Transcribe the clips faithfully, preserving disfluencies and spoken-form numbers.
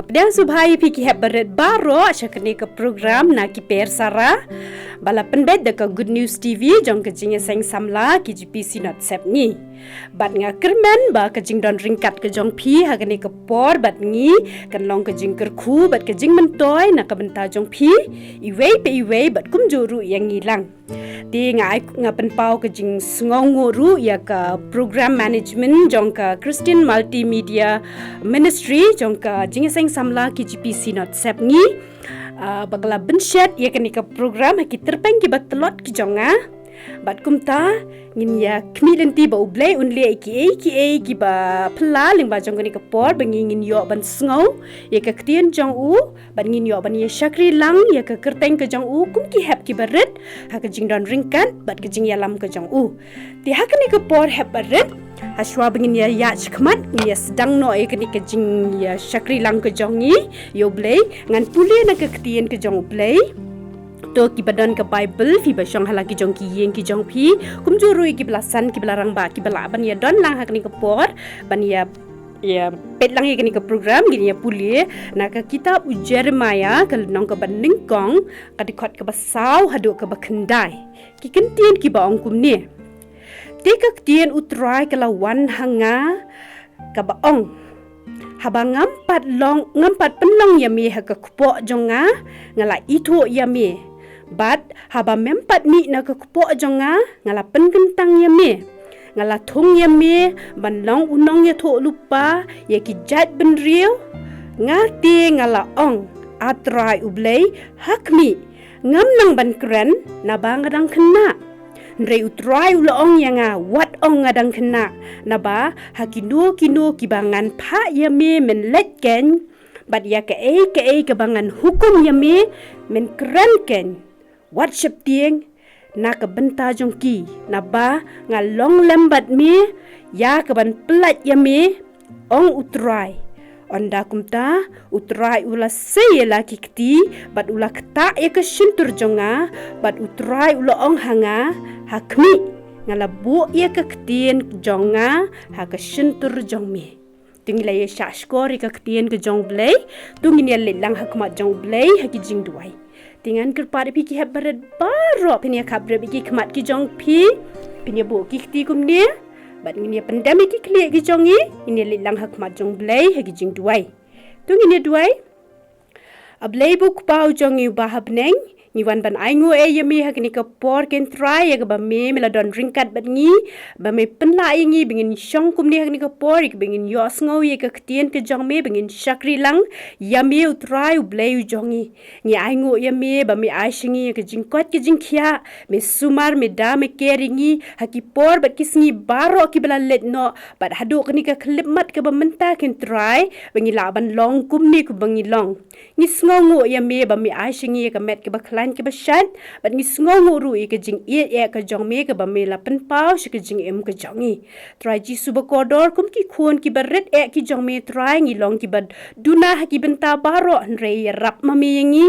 Pdiang sngewbha ïa phi ki hep barit baroh sha kane ka program Na Ki Persara, ba la pynbeit da ka Good News T V jong ka Jingïaseng Samla K J P Synod Sepngi. Bad nga kyrmen ba ka jingdon ryngkat ka jong phi ha kane ka por bad ngi kan long ka jingkyrkhu bad ka jingmyntoi na ka bynta jong phi iwei pa iwei bad kumjuh ruh ïa ngi lang. Te nga ai, nga pynpaw ka jingsngewnguh ruh ïa ka program management jong ka Christian Multimedia Ministry jong ka Jingïaseng Samla K J P Synod Sepngi, ah, ba ka la bynshet ïa kane ka program ha ki tyrpeng kiba tlot ki jong nga. Bad kumta ngin ïa khmih lynti ba U Blei un leh ïa kiei kiei kiba phylla lyngba jong kane ka por ba ngi ngin ïoh ban sngew ïa ka ktien jong u, bad ngin ïoh ban ïa shakri lang ïa ka kyrteng ka jong u kum ki hep kiba rit ha ka jingdon ryngkat bad ka jingïalam ka jong u. Te ha kane ka por hep barit, ha shuwa ba ngin ïa ïaid shakhmat, ngin ïa sdang noh ïa kane ka jingïashakri lang ka jong ngi ïa U Blei, ngan pule na ka ktien ka jong U Blei. To kiba don ka Bible, phi ba shong ha la ki jong ki ïing ki jong phi, kumjuh ruh ïa kiba la san, kiba la rangbah, kiba lah ban ïa don lang ha kane ka por ban ïa, ïa peit lang ïa kane ka program, ngin ïa pule na ka kitab u Jeremiah, ka lynnong kaba nyngkong, ka dkhot kaba saw haduh kaba khyndai. Ki kyntien kiba ong kumne: Te ka ktien U Trai ka la wan ha nga, kaba ong: Haba ngam pat long, ngam pat pynlong ïa me ha ka kpoh jong nga, nga la ithuh ïa me. Bad haba mem pat mih na ka kpoh jong nga, nga la pynkyntang ïa me. Nga la thung ïa me ban long u nongïathuhlypa ïa ki jaitbynriew. Nga te nga la ong: A Trai U Blei, ha khmih, ngam nang ban kren, naba nga dang khynnah. Hynrei U Trai u la ong ïa nga: Wat ong nga dang khynnah, naba ha kino kino kiba ngan phah ïa me men leit keiñ, bad ïa kaei kaei kaba ngan hukum ïa me men kren keiñ. Wat sheptieng na ka bynta jong ki, naba nga long lem bad me ïa kaban pyllait ïa me, ong U Trai. Ynda kumta U Trai u la sei ïa la ki kti, bad u la ktah ïa ka shyntur jong nga, bad U Trai u la ong ha nga: Ha khmih, nga la buh ïa ka ktien jong nga ha ka shyntur jong me. Te ngi la ïa shah shkor ïa ka ktien ka jong U Blei. To ngin ïa leit lang ha khmat jong U Blei ha ki jingduwai. Te ngan kyrpad ïa phi ki hep barit baroh, phin ïa khapbrip ïa ki khmat ki jong phi, phin ïa buh ki kti kumne, bad ngin ïa pyndem ïa ki khlieh ki jong ngi, ngin ïa leit lang ha khmat jong U Blei ha ki jingduwai. To ngin ïa duwai. A Blei ba u Kpa u jong ngi uba ha bneng, ngi wan ban ainguh ei ïa me ha kane ka por, ko Trai, ïa kaba me, me la don ryngkat bad ngi, ba me pynlah ïa ngi ba ngin shong kumne ha kane ka por, ïa kaba ngin ïohsngew ïa ka ktien ka jong me, ba ngin shakri lang ïa me, U Trai U Blei u jong ngi. Ngi ainguh ïa me ba me ai sha ngi ïa ka jingkoit ka jingkhiah, me sumar, me da, me ker ïa ngi ha ki por bad ki sngi baroh kiba la leit noh, bad haduh kane ka khyllipmat kaba mynta, ko Trai, ba ngi lah ban long kumne kumba ngi long. Ngi sngewnguh ïa me ba me ai sha ngi ïa ka met kaba khlaiñ kaba shait, bad ngi sngewnguh ruh ïa ka jingïeit eh ka jong me kaba me la pynpaw sha ka jingim ka jong ngi. Trai Jisu ba kordor, kum ki khun kiba rit eh ki jong me, Trai, ngi long kiba duna ha ki bynta baroh, hynrei ïarap ma me ïa ngi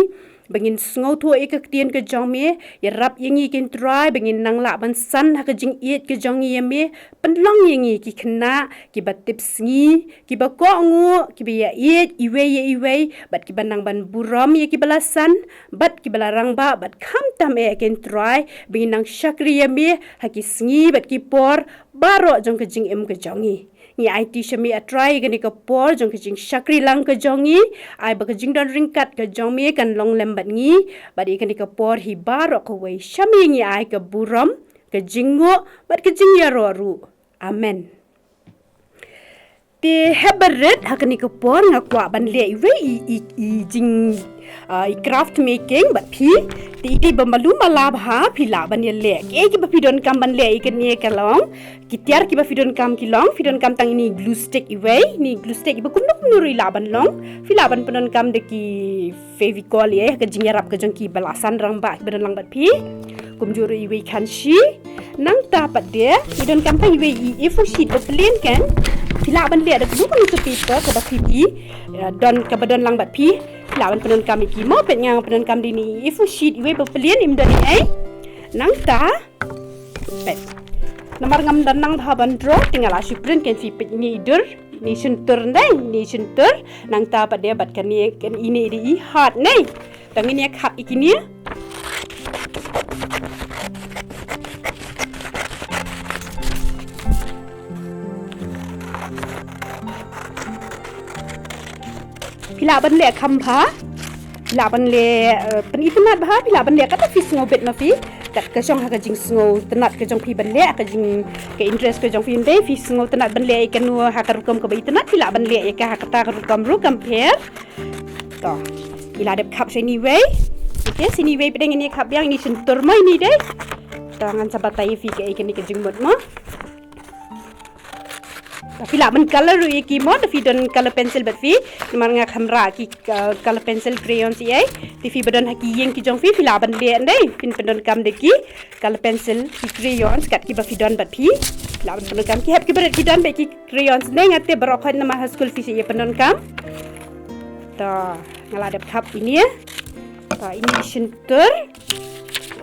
ba ngin sngewthuh ïa ka ktien ka jong me. Ïarap ïa ngi, ko Trai, ba ngin nang lah ban san ha ka jingïeit ka jong ngi ïa me. Pynlong ïa ngi ki khynnah kiba tipsngi, kiba kohnguh, kiba ïaieit iwei ïa iwei, bad kiba nang ban burom ïa kiba la san bad kiba la rangbah, bad khamtam eh, ko Trai, ba ngin nang shakri ïa me ha ki sngi bad ki por baroh jong ka jingim ka jong ngi. Ngi aiti sha me, A Trai, ïa kane ka por jong ka jingshakri lang ka jong ngi. Ai ba ka jingdon ryngkat ka jong me kan long lem bad ngi, bad ïa kane ka por hi baroh kawei, sha me ngi ai ka burom, ka jingnguh bad ka jingïaroh ruh. Amen. Te hep barit, ha kane ka por nga kwah ban leh iwei i, i, i jing, ah, i craft making bad phi. Te i dei ba malu mala bha, phi lah ban ïaleh kiei kiba phi donkam ban leh ïa kane ka long. Ki tiar kiba phi donkam ki long, phi donkam tang ine i glue stick iwei, ine i glue stick iba kumno kumno ruh i lah ban long. Phi lah ban pyndonkam da ki Fevicol ïa, ha ka jingïarap ka jong ki ba la san rangbah kiba don lang bad phi. Kumjuh ruh iwei i khanshi. Nangta pat de ngi donkam tang iwei i A four sheet ba plain kan. Phi lah ban leh da kano kano ka paper kaba phi, phi, eh, don, kaba don lang bad phi. Phi lah ban pyndonkam ïa ki. Mo peit nga pyndonkam da ine i A four sheet iwei ba plain, im don ei ei. Nangta peit, namar ngam don nang bha ban draw, te nga la shu print, kan phi peit ine i dur. Ni shyntur ndai, ni shyntur. Nangta pat de bad kane, kan ine de i hat ne. Tang ine khap ikine. Phi lah ban leh kham bha. Phi lah ban leh, eh, pynitynnad bha, phi lah ban leh kata phi sngewbit ma phi. Kat ka shong ha ka jingsngewtynnad ka jong phi ban leh, ka jing, ka interest ka jong phi ndai, phi sngewtynnad ban leh ïa kano ha ka rukom kaba itynnad, phi lah ban leh ïa ka ha kata ka rukom ruh kam pher. To, i la dep khap shane wei. Okay, shane wei pdeng ine khap biang, ine shyntur mo ine dei. To, ngan sa batai ïa phi kaei kane ka jingmut mo. Phi lah ban color ruh ïa ki mo, da phi don color pencil bad phi, namar nga kham rah ki, uh, color pencil crayons ïa. Te phi ba don ha ki ïing ki jong phi, phi lah ban leh ndai, phin pyndonkam da ki color pencil, ki crayons kat kiba phi don bad phi. Phi lah ban pyndonkam ki hep kiba rit ki don bad ki crayons ndai, nga tip baroh khoit namar ha skul phi sa ïa pyndonkam. To, nga la dep khap ine. To, ine shyntur.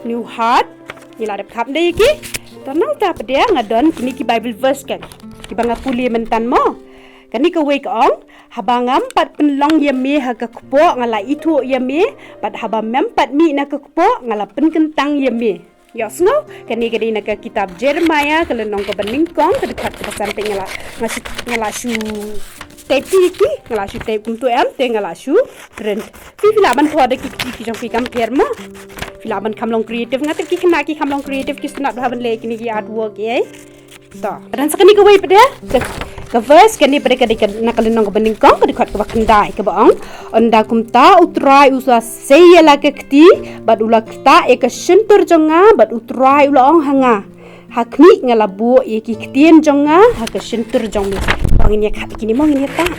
New heart. Ngi la dep khap ndai ïa ki. To nangta pat de nga don kine ki Bible verse kan, kiba nga pule myntan mo. Kane kawei ka ong, haba ngam pat pynlong ïa me ha ka kpoh nga la ithuh ïa me, bad haba mem pat mih na ka kpoh nga la pynkyntang ïa me. Ïohsngew, kane ka dei na ka kitab Jeremiah ka lynnong kaba nyngkong ka dkhot kaba san, te nga la, nga shu, nga la shu type ïa ki, nga la shu type kumto em, te nga la shu print. Phi, phi lah ban thoh da ki kti ki jong phi kam pher mo. Phi lah ban kham long creative, nga tip ki khynnah ki kham long creative, ki sngewtynnad bha ban leh kine ki artwork ei. To, ka don sa kane kawei pat de, ka, ka verse kane pat de ka dei ka, na ka lynnong kaba nyngkong ka dkhot kaba khyndai kaba ong, ynda kumta U Trai u la sei ïa la ka kti bad u la ktah ïa ka shyntur jong nga, bad U Trai u la ong ha nga, ha khmih nga la buh ïa ki ktien jong nga ha ka shyntur jong me. Ngin ïa khap ïa kine mo, ngin ïa tah.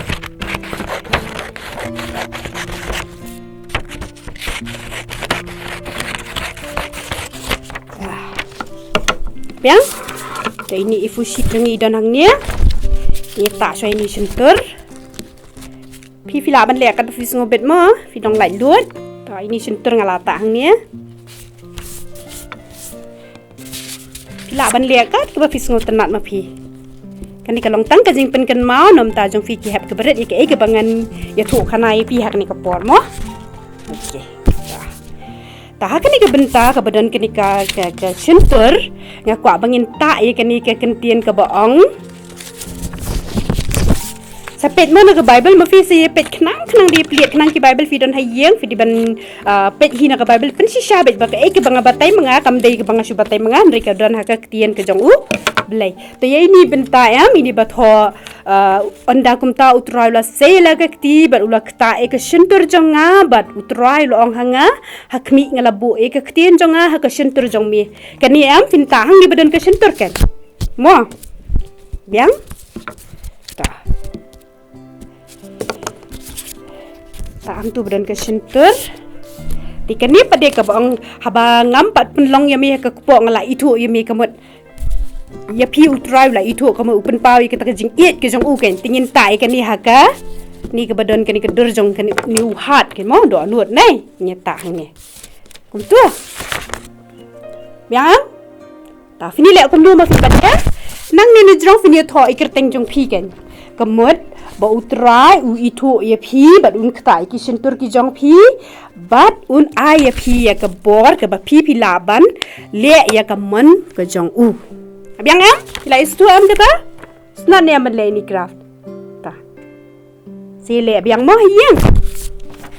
Biang. To ine i fu shi jong i don hangne. Ine tah shuwa ine shyntur. Phi, phi lah ban leh kat phi sngewbit mo, phi dang laitluid. To ine shyntur nga la tah hangne. Phi lah ban leh kat kaba phi sngewtynnad ma phi. Kane ka long tang ka jingpynkynmaw namar jong phi ki hep kiba rit ïa kaei kaba ngan ïathuh khana ïa phi ha kane ka por mo. Okay. Ta, ha kane ka bynta kaba don kane ka, ka, ka shyntur, nga kwah ba ngin tah ïa kane ka kyntien kaba ong. Sa peit mo na ka Bible, ma phi sa ïa peit khnang khnang, da ïa plie khnang ki Bible phi don ha ïing, phi dei ban, ah, peit hi na ka Bible pynshisha beit ba kaei kaba nga batai ma nga kam dei kaba nga shu batai ma nga, hynrei ka don ha ka ktien ka jong U Blei. To ïa ine i bynta em, ine ba thoh, ah, ynda kumta U Trai u la sei ïa la ka kti bad u la ktah ïa ka shyntur jong nga, bad U Trai u la ong ha nga, ha khmih nga la buh ïa ka ktien jong nga ha ka shyntur jong me. Kane em, phin tah hangne ba don ka shyntur kan. Mo. Biang. Ta. Tah hangto ba don ka shyntur. Te kane pat de kaba ong, haba ngam pat pynlong ïa me ha ka kpoh nga la ithuh ïa me, ka mut ïa phi U Trai u la ithuh, ka mut u pynpaw ïa kata ka jingïeit ka jong u kan. Te ngin tah ïa kane ha kane kaba don kane ka dur jong kane, new heart kan mo, dohnud ne. Ngin tah hangne. Kumto. Biang. Ta, phin ïa leh kumno ma phi pat de? Nangne ne jrong phin ïa thoh ïa kyrteng jong phi kan. Ka mut ba U Trai u ithuh ïa phi bad un ktah ïa ki shyntur ki jong phi, bad un ai ïa phi ïa ka bor kaba phi, phi lah ban leh ïa ka mon ka jong u. Biang em? Phi la ïa sngewthuh em kata? Sngewtynnad ne em ban leh ine i craft? Ta. Sa leh biang mo ha ïing.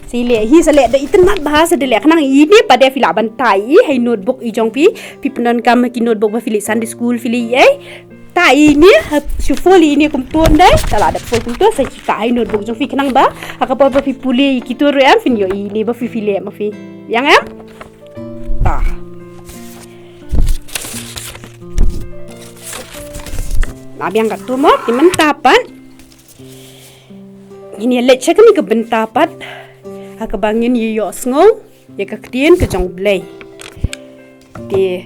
Sa leh hi, sa leh da itynnad bha, sa da leh khnang. Ine pat de phi lah ban tah ïa i ha i notebook i jong phi. Phi pyndonkam ha ki notebook ba phi leit Sunday school phi leit ei. Tah ïa ine ha, shu fold ïa ine kumto ndai. Ta la dep fold kumto, sa tah ha i notebook jong phi khnang ba ha ka por ba phi pule ïa kito ruh em phin ïoh ïa ine ba phi, phi leh ma phi. Biang em? Ta. Lah biang katto mo, te mynta pat ngin ïa leit sha kane ka bynta pat ha kaba ngin ïa ïohsngew ïa ka ktien ka jong U Blei. Te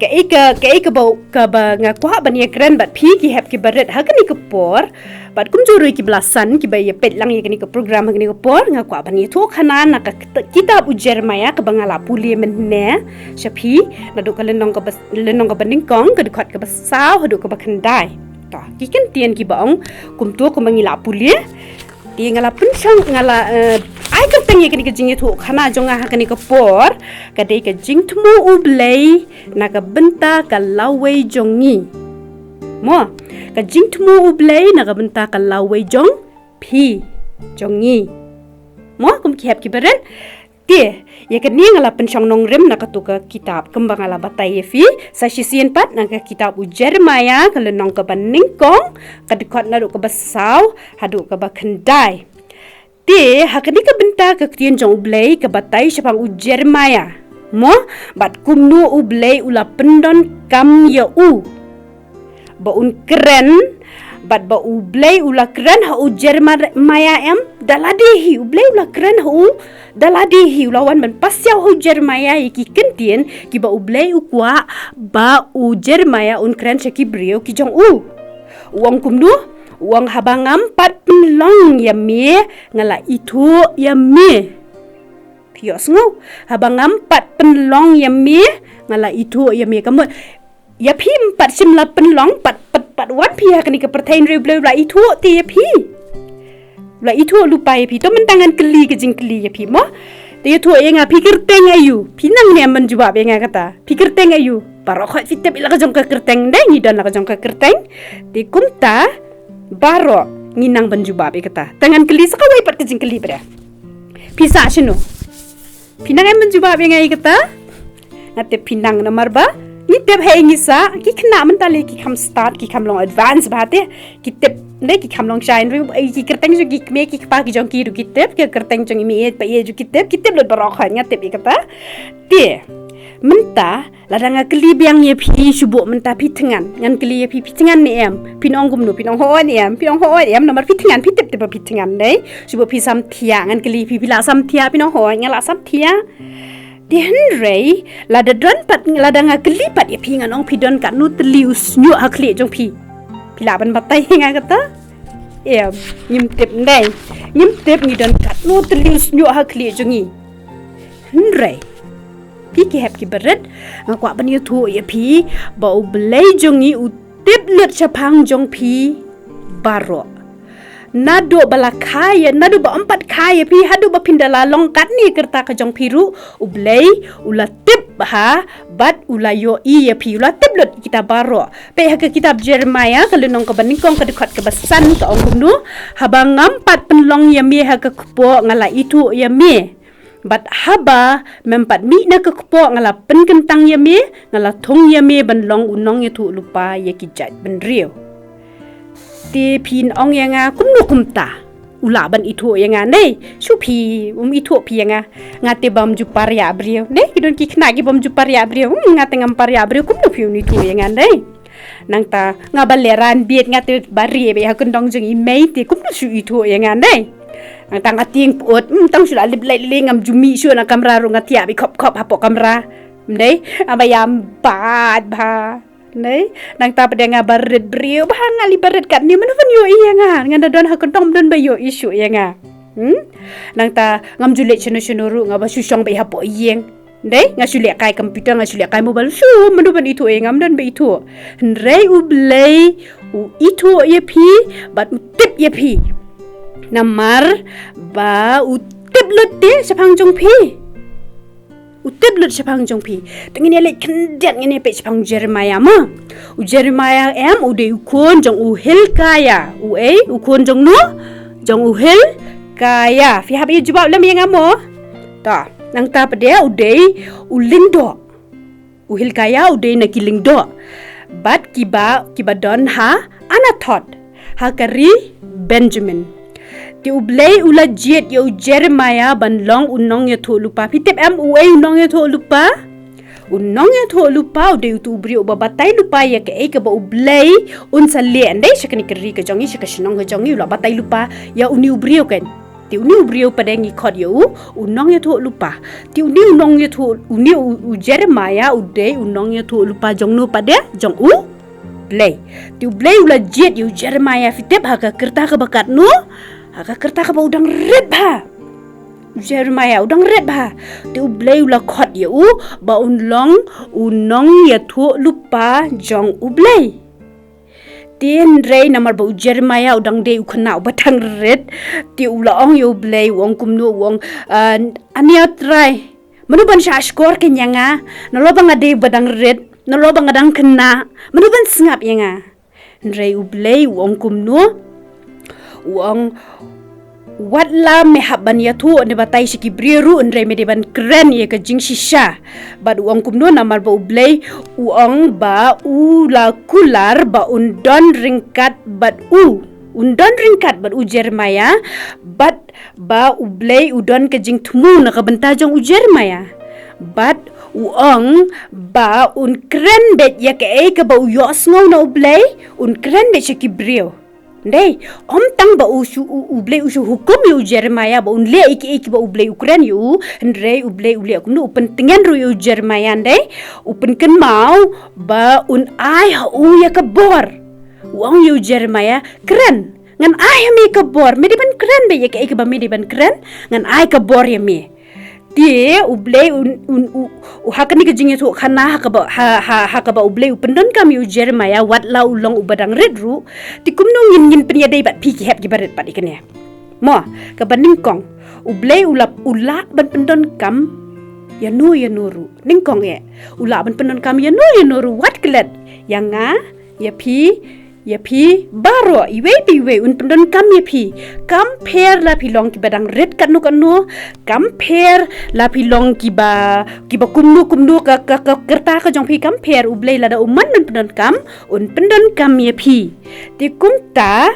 kaei ka, kaei kaba, kaba nga kwah ban ïa kren bad phi ki hep kiba rit ha kane ka por, bad kumjuh ruh kiba la san kiba ïa peit lang ïa kane ka program ha kane ka por, nga kwah ban ïathuh khana na ka kit-, kitab u Jeremiah kaba nga la pule mynne sha phi, naduh ka lynnong kaba, lynnong kaba nyngkong, ka dkhot kaba saw haduh kaba khyndai. Ta, ki kyntien kiba ong kumto kumba ngi la pule. Te nga la pynshong, nga la, eh, ai kyrteng ïa kane ka jingïathuh khana jong nga ha kane ka por, ka dei ka jingthmu U Blei na ka bynta ka lawei jong ngi. Mo, ka jingthmu U Blei na ka bynta ka lawei jong phi, jong ngi. Mo, kum ki hep ki barit. Te, ïa kane nga la pynshong nongrim na katu ka kitab, kumba nga la batai ïa phi, sa shisien pat na ka kitab u Jeremiah, ka lynnong kaba nyngkong, ka dkhot naduh kaba saw haduh kaba khyndai. Te, ha kane ka bynta ka ktien jong U Blei ka batai shaphang u Jeremiah. Mo, bad kumno U Blei u la pyndonkam ïa u ba un kren, bad ba U Blei u la kren ha u Jeremiah em, da lade hi, U Blei u la kren ha u, da lade hi, u la wan ban pasiaw ha u Jeremiah ïa ki kyntien, kiba U Blei u kwah, ba u Jeremiah un kren sha ki briew ki jong u. U ong kumno, u ong haba ngam pat pynlong ïa me, nga la ithuh ïa me. Phi ïohsngew, haba ngam pat pynlong ïa me, nga la ithuh ïa me. Ka mut, ïa phi ym pat shym la pynlong, pat, pat, pat wan phi ha kane ka pyrthei, hynrei U Blei u la ithuh te ïa phi. U la ithuh lypa ïa phi, to mynta ngan kylli ka jingkylli ïa phi mo. Te ïathuh ïa nga phi kyrteng aïu, phi nang ne em ban jubab ïa nga kata. Phi kyrteng aïu, baroh khoit phi tip ïa la ka jong ka kyrteng, dei ngi don la ka jong ka kyrteng. Te kumta, baroh ngi nang ban jubab ïa kata. Te ngan kylli sa kawei pat ka jingkylli pat de. Phi sah shano? Phi nang em ban jubab ïa nga ïa kata? Nga tip phi nang namar ba ngi tip ha ïa ngi sah, ki khynnah mynta lei ki kham start, ki kham long advance bha te. Ki tip, ne, ki kham long shai, hynrei ki kyrteng jong ki kmie ki kpa ki jong ki ruh ki tip, ki kyrteng jong i mei i pa i ruh ki tip, ki tip lut baroh khoit, nga tip ïa kata. Te mynta lada nga kylli biang ïa phi shu buh mynta phi thngan, ngan kylli ïa phi phi thngan ne em, phin ong kumno, phin ong hooid ne em, phin ong hooid ne em, namar phi thngan, phi tip te ba phi thngan, dei. Shu buh phi samthiah, ngan kylli ïa phi, phi lah samthiah, phin ong hooid, nga lah samthiah. Te hynrei lada don pat, lada nga kylli pat ïa phi ngan ong phi don katno tylli u shñiuh ha khlieh jong phi, phi lah ban batai ïa nga kata? Em, ngim tip ndei. Ngim tip ngi don katno tylli u shñiuh ha khlieh jong ngi. Hynrei phi ki hep ki barit, nga kwah ban ïathuh ïa phi ba U Blei jong ngi u tip lut shaphang jong phi baroh. Naduh ba la kha ïa, naduh ba ym pat kha ïa phi haduh ba phin da la long katne ka rta ka jong phi ruh, U Blei u la tip bha bad u la ïohi ïa phi, u la tip lut kita baroh. Peit ha ka kitab Jeremiah ka lynnong kaba nyngkong ka dkhot kaba san ka ong kumno, haba ngam pat pynlong ïa me ha ka kpoh nga la ithuh ïa me. Bad haba mem pat mih na ka kpoh nga la pynkyntang ïa me, nga la thung ïa me ban long u nongïathuhlypa ïa ki jaitbynriew. Te phin ong ïa nga kumno kumta u lah ban ithuh ïa nga, dei? Shu phi, um ithuh phi ïa nga. Nga te bym ju pariah briew, dei? Ki don ki khynnah ki bym ju pariah briew. Hmm, nga te ngam pariah briew, kumno phi un ithuh ïa nga, dei? Nangta nga ba lehrain bieit, nga te ba rieh beit ha kyndong jong i mei, te kumno shu ithuh ïa nga, dei? Nangta nga tieng pyut, hmm, tang shu la lip lait lei, ngam ju mih shuh na kamra ruh, nga thiah beit khop khop hapoh kamra. Dei, nga ba ïam bad bha. Dei, nangta pat de nga ba rit briew bha, nga li ba rit katne, mano ban ïohi ïa nga? Nga da don ha kyndong, ym don ba ïohi shuh ïa nga. Hmm? Nangta ngam ju leit shano shano ruh, nga ba shu shong beit hapoh ïing. Dei, nga shu lehkai computer, nga shu lehkai mobile, shu, mano ban ithuh ïa nga, ym don ba ithuh. Hynrei U Blei u ithuh ïa phi bad u tip ïa phi. Namar ba u tip lut te shaphang jong phi. U tip lut shaphang jong phi. Te ngin ïa leit khyndiat, ngin ïa peit shaphang u Jeremiah mo. U Jeremiah em, u dei u khun jong u Hilkiah. U ei, u khun jong no? Jong u Hilkiah. Phi hap ïa jubab lem ïa nga mo. Ta, nangta pat de u dei u lyngdoh. U Hilkiah u dei na ki lyngdoh. Bad kiba, kiba don ha Anathoth, ha ka ri Benjamin. Te U Blei u la jied ïa u Jeremiah ban long u nongïathuhlypa. Phi tip em u ei u nongïathuhlypa? U nongïathuhlypa u dei utu u briew uba batai lypa ïa kaei kaba U Blei un sa leh, dei, sha kane ka ri ka jong ngi, sha ka shnong ka jong ngi, u la batai lypa ïa une u briew kan. Te une u briew pat de ngi khot ïa u u nongïathuhlypa. Te une u nongïathuh, une u, u Jeremiah u dei u nongïathuhlypa jong no pat de? Jong U Blei. Te U Blei u la jied ïa u Jeremiah, phi tip, ha ka rta kaba katno? Ha ka rta kaba u dang rit bha. U Jeremiah u dang rit bha. Te U Blei u la khot ïa u ba un long u nongïathuhlypa jong U Blei. Te hynrei namar ba u Jeremiah u dang dei u khynnah uba dang rit, te u la ong ïa U Blei, u ong kumno, u ong, ah, "Ani ah Trai, mano ban shah shkor keiñ ïa nga, nalor ba nga dei uba dang rit, nalor ba nga dang khynnah, mano ban sngap ïa nga?" Hynrei U Blei u ong kumno? U ong, "Wat la me hap ban ïathuh ne batai sha ki briew ruh, hynrei me dei ban kren ïa ka jingshisha." Bad u ong kumno, namar ba U Blei u ong ba u la kular ba un don ryngkat bad u. Un don ryngkat bad u Jeremiah, bad ba U Blei u don ka jingthmu na ka bynta jong u Jeremiah. Bad u ong ba un kren beit ïa kaei kaba u ïohsngew na U Blei, un kren beit sha ki briew. Ndei, ym tang ba u shu, u, U Blei u shu hukum ïa u Jeremiah ba un leh ïa kiei kiba U Blei u kren ïa u, hynrei U Blei u leh kumno, u pyntngen ruh ïa u Jeremiah, ndei, u pynkynmaw ba un ai ha u ïa ka bor. U ong ïa u Jeremiah, "Kren, ngan ai ha me ka bor, me dei ban kren beit ïa kaei kaba me dei ban kren, ngan ai ka bor ïa me." Te U Blei un, un, u, u ha kane ka jingïathuhkhana ha kaba, ha, ha, ha kaba U Blei u pyndonkam ïa u Jeremiah wat la u long uba dang rit ruh. Te kumno ngin, ngin pynïadei bad phi ki hep kiba rit pat ïa kane? Mo, kaba nyngkong, U Blei u lah, u lah ban pyndonkam ïano ïano ruh. Nyngkong eh, u lah ban pyndonkam ïano ïano ruh, wat klet, ïa nga, ïa phi, ïa phi baroh, iwei pa iwei un pyndonkam ïa phi. Kam pher la phi long kiba dang rit katno katno, kam pher la phi long kiba, kiba kumno kumno ka, ka, ka rta ka jong phi, kam pher, U Blei lada u mon ban pyndonkam, un pyndonkam ïa phi. Te kumta,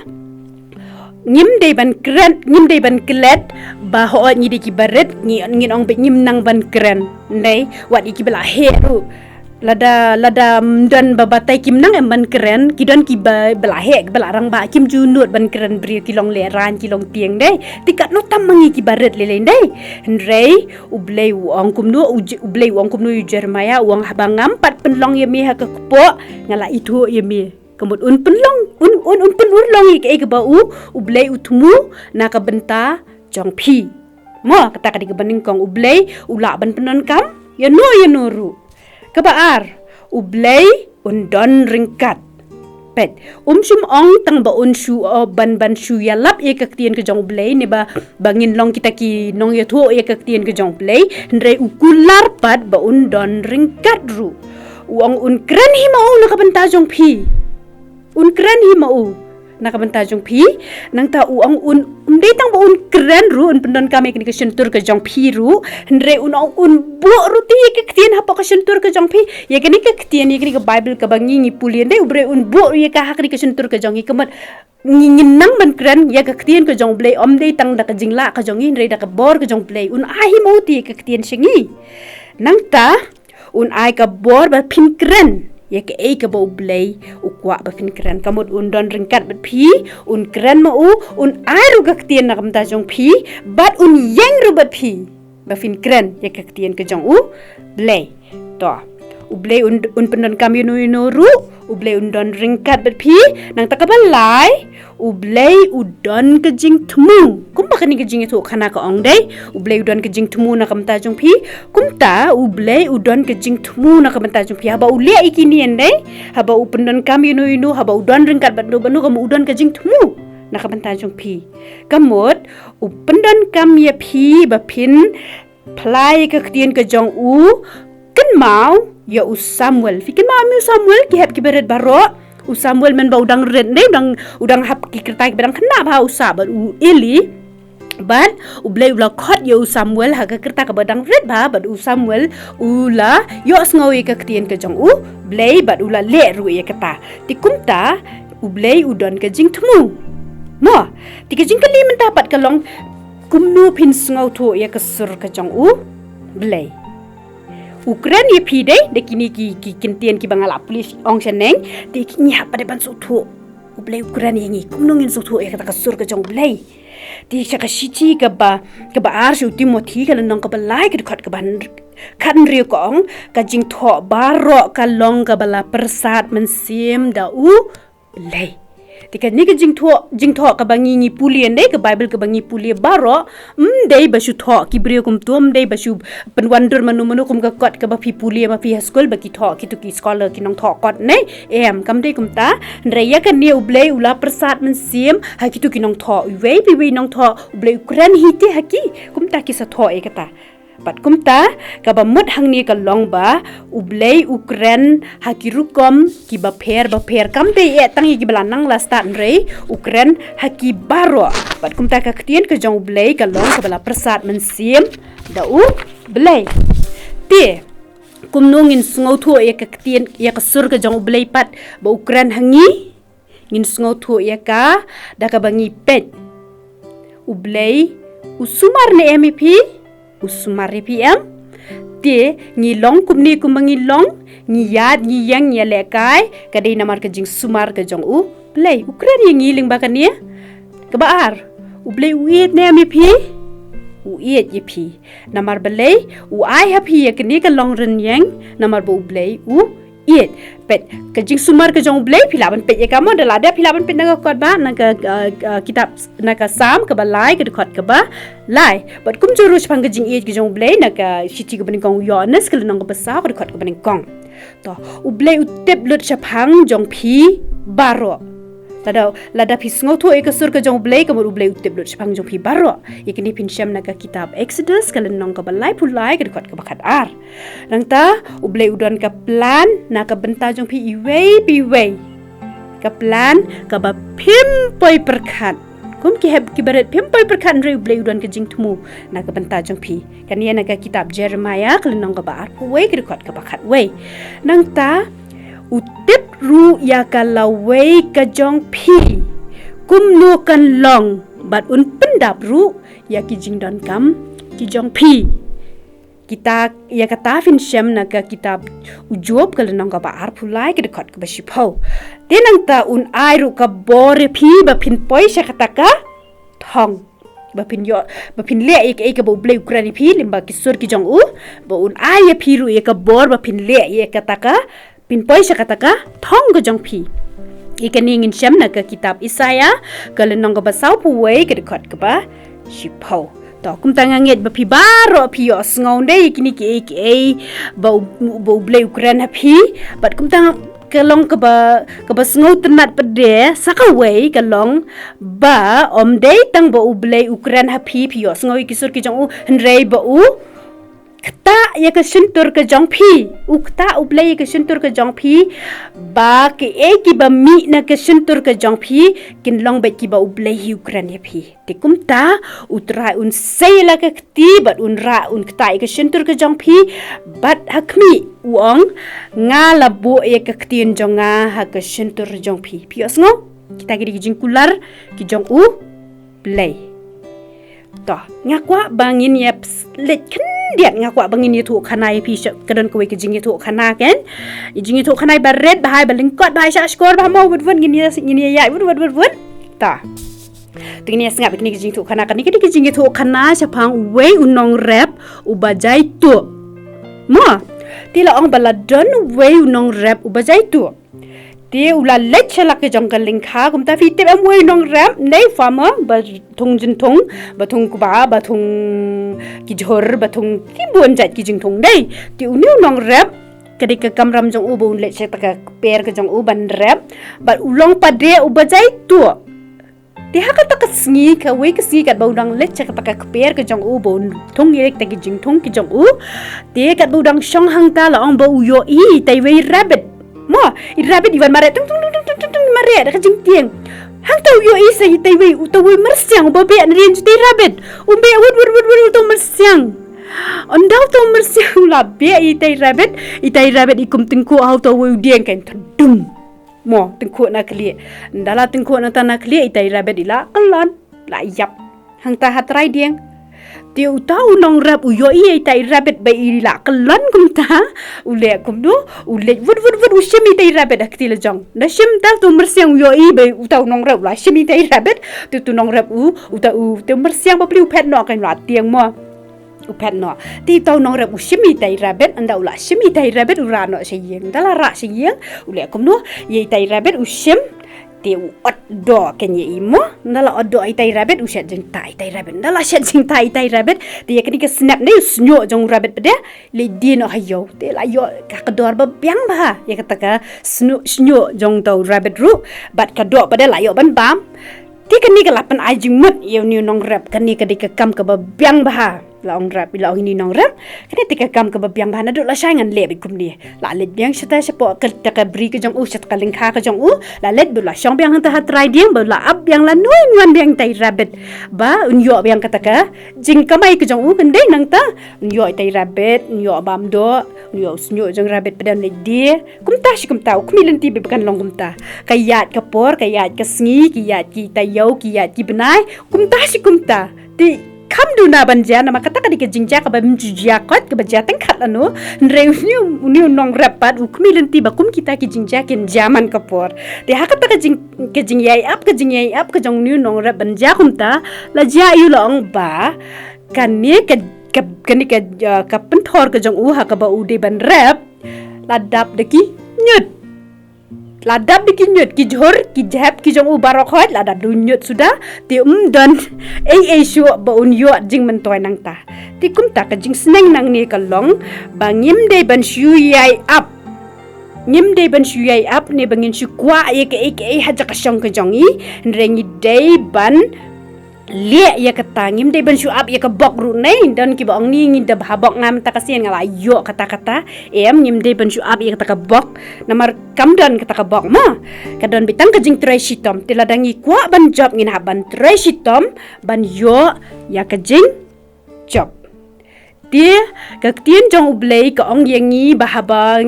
ngim dei ban kren, ngim dei ban klet ba hooid ngi dei kiba rit, ngi, ngin ong beit ngim nang ban kren. Ndei, wat ïa kiba la heh ruh. Lada, lada, mm, don ba batai kim nang em ban kren, ki don kiba, ba la heh, ba la rangbah, kim ju nud ban kren briew, ki long lehraiñ, ki long tieng, ndei. Te katno tam ma ngi kiba rit lei lei, ndei. Hynrei U Blei u ong kumno, u Je-, U Blei u ong kumno ïa u Jeremiah, u ong, "Haba ngam pat pynlong ïa me ha ka kpoh, nga la ithuh ïa me." Ka mut un pynlong, un, un, un pynurlong ïa kaei kaba u, U Blei u thmu na ka bynta jong phi. Mo, kata ka dei kaba nyngkong, U Blei u lah ban pyndonkam ïano ïano ruh. Kaba ar, U Blei un don ryngkat. Peit, um shym ong tang ba un shu, o, ban, ban shu ïalap ïa ka ktien ka jong U Blei, ne ba, ba ngin long kita ki nongïathuh ïa ka ktien ka jong U Blei, hynrei u kular pat ba un don ryngkat ruh. U ong un kren hi ma u na ka bynta jong phi. Un kren hi ma u na ka bynta jong phi. Nangta u ong un, um dei tang ba un kren ruh, un pyndonkam ïa kane ka shyntur ka jong phi ruh, hynrei un ong un buh ruh te ïa ka ktien hapoh ka shyntur ka jong phi. Ïa kane ka ktien, ïa kane ka Baibl kaba ngi ngi pule, ndei, U Blei un buh ruh ïa ka ha kane ka shyntur ka jong ngi. Ka mut ngi, ngin nang ban kren ïa ka ktien ka jong U Blei, ym dei tang da ka jinglah ka jong ngi, hynrei da ka bor ka jong U Blei. Un ai hi ma u te ïa ka ktien sha ngi. Nangta un ai ka bor ba phin kren ïa kaei kaba U Blei u kwah ba phin kren. Ka mut un don ryngkat bad phi, un kren ma u, un ai ruh ka ktien na ka bynta jong phi, bad un ïeng ruh bad phi ba phin kren ïa ka ktien ka jong U Blei. To, U Blei un, un pyndonkam ïano ïano ruh, U Blei un don ryngkat bad phi. Nangta kaba lai, U Blei u don ka jingthmu. Kumba kane ka jingïathuhkhana ka ong, dei, U Blei u don ka jingthmu na ka bynta jong phi. Kumta U Blei u don ka jingthmu na ka bynta jong phi. Haba u leh ïa kine, dei, haba u pyndonkam ïano ïano, haba u don ryngkat bad no bad no, ka mut u don ka jingthmu na ka bynta jong phi. Ka mut u pyndonkam ïa phi ba phin phla ïa ka ktien ka jong u. Kynmaw ïa u Samuel. Phi kynmaw ïa u Samuel, ki hep kiba rit baroh. U Samuel mynba u dang rit, dei, u dang, u dang hap ki kyrta kiba dang khynnah bha, u sah bad u Eli. Bad U Blei u la khot ïa u Samuel ha ka kyrta kaba dang rit bha, bad u Samuel u la ïohsngew ïa ka ktien ka jong U Blei bad u la leh ruh ïa kata. Te kumta U Blei u don ka jingthmu. Mo, te ka jingkylli mynta pat ka long, kumno phin sngewthuh ïa ka sur ka jong U Blei? U kren ïa phi, dei, da kine ki, ki kyntien kiba nga la pule ong shaneng, te ngi hap pat ban sngewthuh. U Blei u kren ïa ngi, kumno ngin sngewthuh ïa kata ka sur ka jong U Blei? Te sha ka shithi kaba, kaba ar sha u Timothi, ka lynnong kaba lai, ka dkhot kaba hynr-, khathynriew ka ong, ka jingthoh baroh ka long kaba la pyrsad mynsiem da U Blei. Te kane ka jingthoh, jingthoh kaba ngi ngi pule, ne ka Bible kaba ngi pule baroh, ym dei ba shu thoh ki briew kumto, ym dei ba shu pynwandur mano mano kum ka kot kaba phi pule ma phi ha skul ba ki thoh kito ki scholar ki nongthoh kot ne. Em, kam dei kumta. Hynrei ïa kane U Blei u la pyrsad mynsiem ha kito ki nongthoh, iwei pa iwei i nongthoh U Blei u kren hi te ha ki, kumta ki sa thoh ïa kata. Bad kumta, kaba mut hangne ka long ba U Blei u kren ha ki rukom kiba pher ba pher, kam dei eh tang ïa kiba la nang la stad, hynrei u kren ha ki baroh. Bad kumta ka ktien ka jong U Blei ka long kaba la pyrsad mynsiem da U Blei. Te kumno ngin sngewthuh ïa ka ktien, ïa ka sur ka jong U Blei pat ba u kren ha ngi? Ngin sngewthuh ïa ka da kaba ngi peit. U Blei u sumar ne em ïa phi? U sumar ïa phi, em? Te ngi long kumne kumba ngi long, ngi ïaid ngi ïeng ngi ïalehkai, ka dei namar ka jingsumar ka jong U Blei. U kren ïa ngi lyngba kane. Kaba ar, U Blei u ïeit ne em ïa phi? U ïeit ïa phi. Namar balei? U ai ha phi ïa kane ka longrynieng namar ba U Blei u ïeit. Peit, ka jingsumar ka jong U Blei phi lah ban peit ïa ka mo, da lada phi lah ban peit na ka kot ba, na ka, uh, uh, kitab, na ka Salm kaba lai, ka dkhot kaba lai. Bad kumjuh ruh shaphang ka jingïeit ka jong U Blei, na ka shithi kaba nyngkong u Ïoannis, ka lynnong kaba saw, ka dkhot kaba nyngkong. To, U Blei u tip lut shaphang jong phi baroh. Lada, lada phi sngewthuh ïa ka sur ka jong U Blei, ka mut U Blei u tip lut shaphang jong phi baroh. Ïa kane phin shem na ka kitab Exodus, ka lynnong kaba laiphew lai, ka dkhot kaba khatar. Nangta, U Blei u don ka plan na ka bynta jong phi iwei pa iwei. Ka plan kaba phim poi pyrkhat. Kum ki hep kiba rit phim poi pyrkhat, hynrei U Blei u don ka jingthmu na ka bynta jong phi. Kane na ka kitab Jeremiah, ka lynnong kaba arphew wei, ka dkhot kaba khatwei. Nangta, u tip ruh ïa ka lawei ka jong phi, kumno kan long, bad un pyndap ruh ïa ki jingdonkam ki jong phi. Kita, ïa kata phin shem na ka kitab u Job, ka lynnong kaba arphew lai, ka dkhot kaba shiphew. Te nangta un ai ruh ka bor ïa phi ba phin poi sha kata ka thong. Ba phin ïoh, ba phin leh ïa kaei kaba U Blei u kren ïa phi lyngba ki sur ki jong u, ba un ai ïa phi ruh ïa ka bor ba phin leh ïa kata ka, phin poi sha kata ka thong ka jong phi. Ïa kane ngin shem na ka kitab Isaiah, ka lynnong kaba sawphew wei, ka dkhot kaba shiphew. To, kumta nga ngeit ba phi baroh phi ïohsngew ïa kine kiei kiei ba U, ba U Blei u kren ha phi, bad kumta ka long kaba, kaba sngewtynnat pat de, sa kawei ka long ba ym dei tang ba U Blei u kren ha phi, phi ïohsngew ïa ki sur ki jong u, hynrei ba u ktah ïa ka shyntur ka jong phi. U ktah U Blei ïa ka shyntur ka jong phi, ba kiei kiba mih na ka shyntur ka jong phi kin long beit kiba U Blei hi u kren ïa phi. Te kumta U Trai un sei la ka kti bad un rah, un ktah ïa ka shyntur ka jong phi, bad ha khmih u ong, nga la buh ïa ka ktien jong nga ha ka shyntur jong phi. Phi ïohsngew? Kita ki dei ki jingkular ki jong U Blei. To, nga kwah ba ngin ïa ps-, leit khyndiat, nga kwah ba ngin ïathuh khana ïa phi sha, ka don kawei ka jingïathuh khana, kan? Ïa jingïathuh khana ba rit bha, ba lyngkot bha, shah shkor bha mo, wut wut ngin ïa, ngin ïa ïaid wut wut wut wut. To. Te ngin ïa sngap ïa kine ki jingïathuh khana, kane ka dei ka jingïathuh khana shaphang uwei u nongrep uba jaituh. Mo. Te la ong ba la don uwei u nongrep uba jaituh. Te u la leit sha la ka jong ka lyngkha, kumta phi tip em, uwei u nongrep, ne farmer, ba thung jingthung, ba thung kba, ba thung ki jhur, ba thung ki bun jait ki jingthung dei. Te une u nongrep, ka dei ka kamram jong u ba un leit sha kata ka kper ka jong u ban rep, bad u long pat de uba jaituh. Te ha kata ka sngi, kawei ka sngi katba u dang leit sha kata ka kper ka jong u ba un thung ïa kita ki jingthung ki jong u. Te katba u dang shong hangta la ong ba u ïohi ita iwei i rabbit. Mo, i rabbit i wan mareh, tung tung tung tung tung tung, mareh da ka jingtieng. Hangta u ïohi sa ita iwei, uta uwei u myrsiang uba beh na rian jong ita i rabbit. Um beh wut wut wut wut, uta u myrsiang. Ynda uta u myrsiang u la beh ita i rabbit, ita i rabbit i kum tyngkhuh ha uta uwei u dieng, kan, tdum. Mo, tyngkhuh na khlieh. Ynda la tyngkhuh nangta na khlieh, ita i rabbit i la kyllon, la ïap. Hangta ha trai dieng. Te uta u nongrep u ïohi ïa ita i rabbit ba i la kyllon kumta. U leh kumno, u leit wut wut wut, u shim ita i rabbit ha kti la jong. Ynda shim, uta u myrsiang u ïohi ba uta u nongrep u la shim ita i rabbit. Te uta u nongrep u, uta u, uta u myrsiang bapli u phet noh, kan, u la tieng mo. U phet noh. Te uta u nongrep u shim ita i rabbit, ynda u la shim ita i rabbit u rah noh sha ïing. Ynda la rah sha ïing, u leh kumno, ïa ita i rabbit u shim. Te u ot doh kane i mo, nda la ot doh itai rabbit, u shet jingtah itai rabbit. Nda la shet jingtah itai rabbit, te ïa kane ka snap ne u sniuh jong u rabbit pat de, leit die noh ha ïew. Te la ïoh ka kdor ba biang bha ïa kata ka sniuh, sniuh jong uta u rabbit ruh, bad ka doh pat de la ïoh ban bam. Te kane ka la pyn-ai jingmut ïa une u nongrep, kane ka dei ka kam kaba biang bha. La ong rep, la ong ine i nongrep, kane te ka kam kaba biang bha, naduh lashai ngan leh beit kumne. La leit biang shata shapoh kata ka bri ka jong u, shata ka lyngkha ka jong u, la leit bad la shong biang hangta ha trai dieng, bad la ap biang, la nuh nuh biang itai rabbit. Ba un ïoh biang kata ka jingkamai ka jong u, kane nangta un ïoh itai rabbit, un ïoh bam doh, un ïoh u sniuh jong rabbit pat de, un leit die. Kumta shi kumta, u khmih lynti beit ba kan long kumta. Ka ïaid ka por, ka ïaid ka sngi, ki ïaid ki taïew, ki ïaid ki bnai, kumta shi kumta. Te kam duna ban jia, namar kata ka dei ka jingjia kaba ym ju jia kot, kaba jia teng khatlano. Hynrei une u, une u nongrep pat u khmih lynti ba kum kita ki jingjia kin jia man ka por. Te ha kata ka jing, ka jingïai ap, ka jingïai ap ka jong une u nongrep ban jia kumta, la jia ïa u, la ong ba kane ka, ka, kane ka, uh, ka pynthor ka jong u ha kaba u dei ban rep, la dap da ki ñiut. La dap da ki ñiut, ki jhur, ki jhep ki jong u baroh khoit, la dap da u ñiut suda. Te ym don ei ei shuh ba un ïoh jingmyntoi nangta. Te kumta ka jingsneng nangne ka long ba ngim dei ban shu ïai ap. Ngim dei ban shu ïai ap ne ba ngin shu kwah ïa kaei kaei ha jaka shong ka jong ngi. Hynrei ngi dei ban leh ïa kata, ngim dei ban shu ap ïa ka bok ruh ne. Don kiba ong ne, ngi da bha bok nga mynta ka sien, nga la ïoh kata kata. Em, ngim dei ban shu ap ïa kata ka bok, namar kam don kata ka bok mo. Ka don beit tang ka jingtrei shitom. Te lada ngi kwah ban jop, ngin hap ban trei shitom ban ïoh ïa ka jingjop. Te ka ktien jong U Blei ka ong ïa ngi ba haba,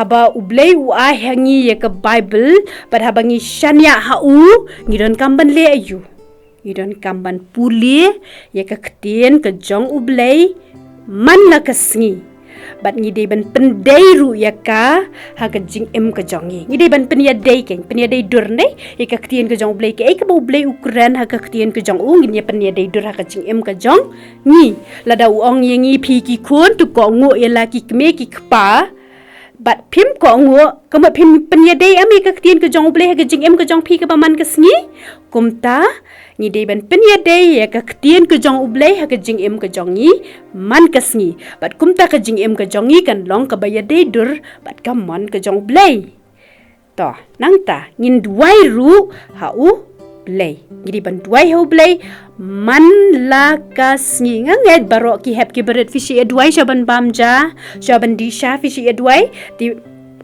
haba U Blei u ai ha ngi ïa ka Baibl, bad haba ngi shaniah ha u, ngi donkam ban leh aïu? Ngi donkam ban pule ïa ka ktien ka jong U Blei man la ka sngi. Bad ngi dei ban pyndei ruh ïa ka ha ka jingim ka jong ngi. Ngi dei ban pynïadei, keiñ, pynïadei dur, ne, ïa ka ktien ka jong U Blei, kaei kaba U Blei u kren ha ka ktien ka jong u, ngin ïa pynïadei dur ha ka jingim ka jong ngi. Lada u ong ïa ngi, phi ki khun, to kohnguh ïa la ki kmie ki kpa, bad phim kohnguh, ka mut phim pynïadei em ïa ka ktien ka jong U Blei ha ka jingim ka jong phi kaba man ka sngi? Kumta, ngi dei ban pynïadei ïa ka ktien ka jong U Blei ha ka jingim ka jong ngi man ka sngi. Bad kumta ka jingim ka jong ngi kan long kaba ïadei dur bad ka mon ka jong U Blei. To, nangta, ngin duwai ruh ha U Blei. Ngi dei ban duwai ha U Blei man la ka sngi. Nga ngeit baroh ki hep ki barit phi shu ïa duwai shuwa ban bam ja, shuwa ban die sha phi shu ïa duwai. Te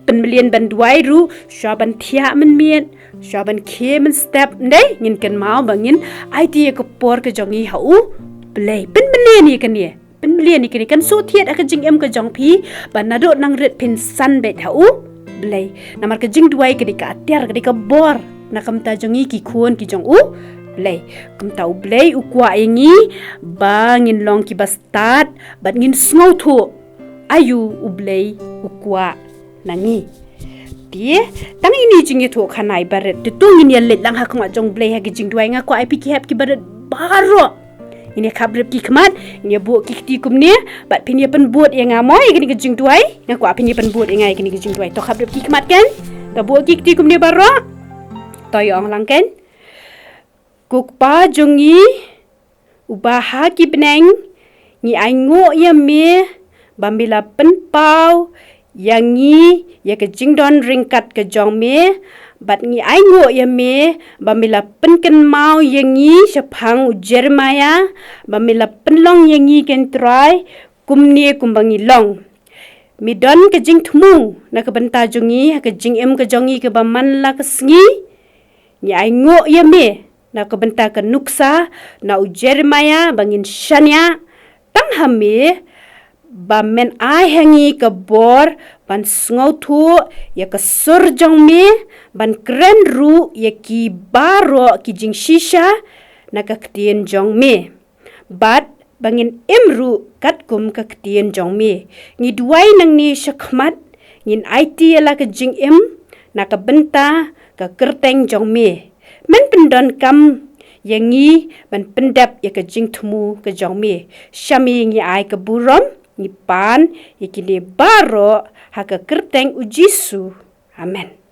pynmlien ban duwai ruh shuwa ban thiah mynmiet, shuwa ban khie mynstep, ym dei? Ngin kynmaw ba ngin aiti ïa ka por ka jong ngi ha U Blei. Pynmlien ïa kane. Pynmlien ïa kane, kan shu thied ha ka jingim ka jong phi, ba naduh nangrit phin san beit ha U Blei. Namar ka jingduwai ka dei ka atiar, ka dei ka bor na ka bynta jong ngi ki khun ki jong U Blei. Kumta U Blei u kwah ïa ngi ba ngin long kiba stad bad ngin sngewthuh aïu U Blei u kwah na ngi. Te tang ine i jingïathuhkhana i barit. Te to ngin ïa leit lang ha khmat jong U Blei ha ki jingduwai. Nga kwah ïa phi ki hep ki barit baroh, ngin ïa khap rep ki khmat, ngin ïa buh ki kti kumne, bad phin ïa pynbud ïa nga mo ïa kane ka jingduwai. Nga kwah phin ïa pynbud ïa nga ïa kane ka jingduwai. To khap rep ki khmat keiñ. To buh ki kti kumne baroh. To ïa ong lang keiñ. Ko Kpa jong ngi uba ha ki bneng, ngi ainguh ïa me ba me la pynpaw ïa ngi ïa ka jingdon ryngkat ka jong me, bad ngi ainguh ïa me ba me la pynkynmaw ïa ngi shaphang u Jeremiah, ba me la pynlong ïa ngi, keiñ Trai, kumne kumba ngi long. Me don ka jingthmu na ka bynta jong ngi ha ka jingim ka jong ngi kaba man la ka sngi. Ngi ainguh ïa me na ka bynta ka nuksa na u Jeremiah ba ngin shaniah tang ha me, ba men ai ha ngi ka bor ban sngewthuh ïa ka sur jong me, ban kren ruh ïa ki baroh ki jingshisha na ka ktien jong me, bad ba ngin im ruh katkum ka ktien jong me. Ngi duwai nangne shakhmat, ngin aiti ïa la ka jingim na ka bynta ka kyrteng jong me. Men pyndonkam ïa ngi ban pyndep ïa ka jingthmu ka jong me. Sha me ngi ai ka burom, ngi pan ïa kine baroh ha ka kyrteng U Jisu. Amen.